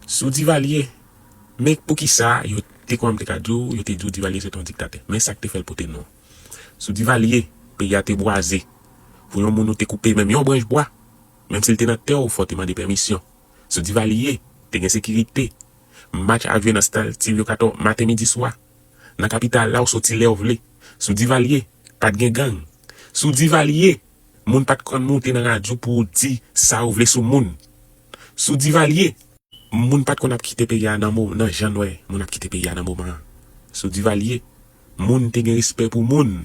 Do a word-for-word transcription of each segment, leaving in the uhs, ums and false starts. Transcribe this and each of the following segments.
Sou Divalye, men poukisa yo te, kòman m te ka di w, yo te di w Divalye se te yon diktatè. Men sa k te fè l pote non. Sou Divalye, peyi a te bwaze. Pou yon moun ou te koupe menm yon branch bwa, menm si l te nan tè w, fò w te mande pèmisyon. Sou Divalye, te gen sekirite. Match a jwe nan stad Sylvio Cator maten, midi, swa. Nan kapital la, w soti lè w vle. Sou Divalye, pa t gen gang. Sou Divalye, moun pa t konn moute nan radyo pou w di sa w vle sou moun. Sou Divalye, moun pa t konn ap kite peyi a nan mo-, nan jan n wè moun ap kite peyi a nan moman an. Sou Divalye, moun te gen respè pou moun.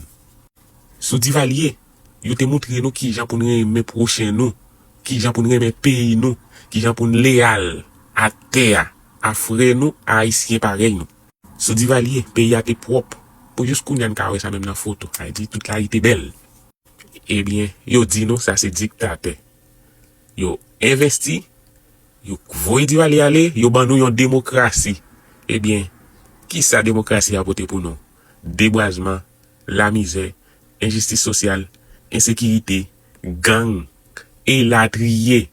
Sou Divalye, yo te moutre nou kijan pou n renmen pwochen nou, kijan pou n renmen peyi nou, kijan pou n leyal a tè a, a frè nou, a Ayisyen parèy nou. Sou Divalye, peyi a te pwòp. Pou jis kounye a n ka wè sa menm nan foto. Sa vle di tout lari te bèl. Ebyen, yo di nou sa se diktatè. Yo envesti, yo voye Divalye ale, yo ban nou yon demokrasi. Ebyen, kisa demokrasi a pote pou nou? Debwazman, lamizè, enjistis sosyal, ensekirite, gang, elatriye.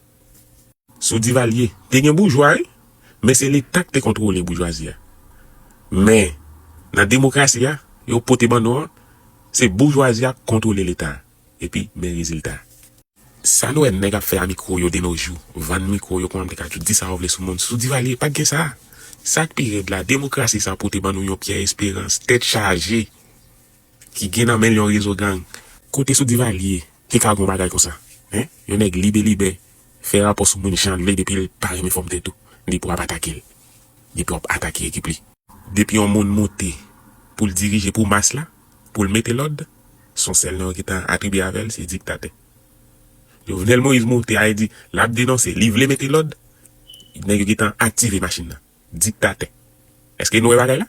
Sou Divalye, te gen boujwa, wi, men se Leta k te kontwole boujwazi a. Men, nan demokrasi a, yo pote ban nou an, se boujwazi a k kontwole Leta a. Epi, men rezilta. Sa n wè nèg ap fè a mikwo yo de nos jours, vann mikwo yo, kòman m te ka di w, di sa w vle sou moun. Sou Divalye, pa t gen sa. Sa k pi rèd la, demokrasi sa pote ban nou yon Pierre Espérance, tèt chaje, ki gen nan men l yon rezo gang. Kote sou Divalye, te ka gon bagay konsa? Hein? Yon nèg libelibè, fè rapò sou moun jan l vle, depi l pa renmen fòm tèt ou, depi w ap atake l. Depi w ap atake ekip li. Depi yon moun moute pou l dirije pou mas la, pou l mete lòd, se yon sèl non yo gentan atribye avè l, se diktatè. Jovenel Moïse moute a di l ap denonse, li vle mete lòd, nèg yo gentan aktive machin nan. Diktatè. Èske nou wè bagay la?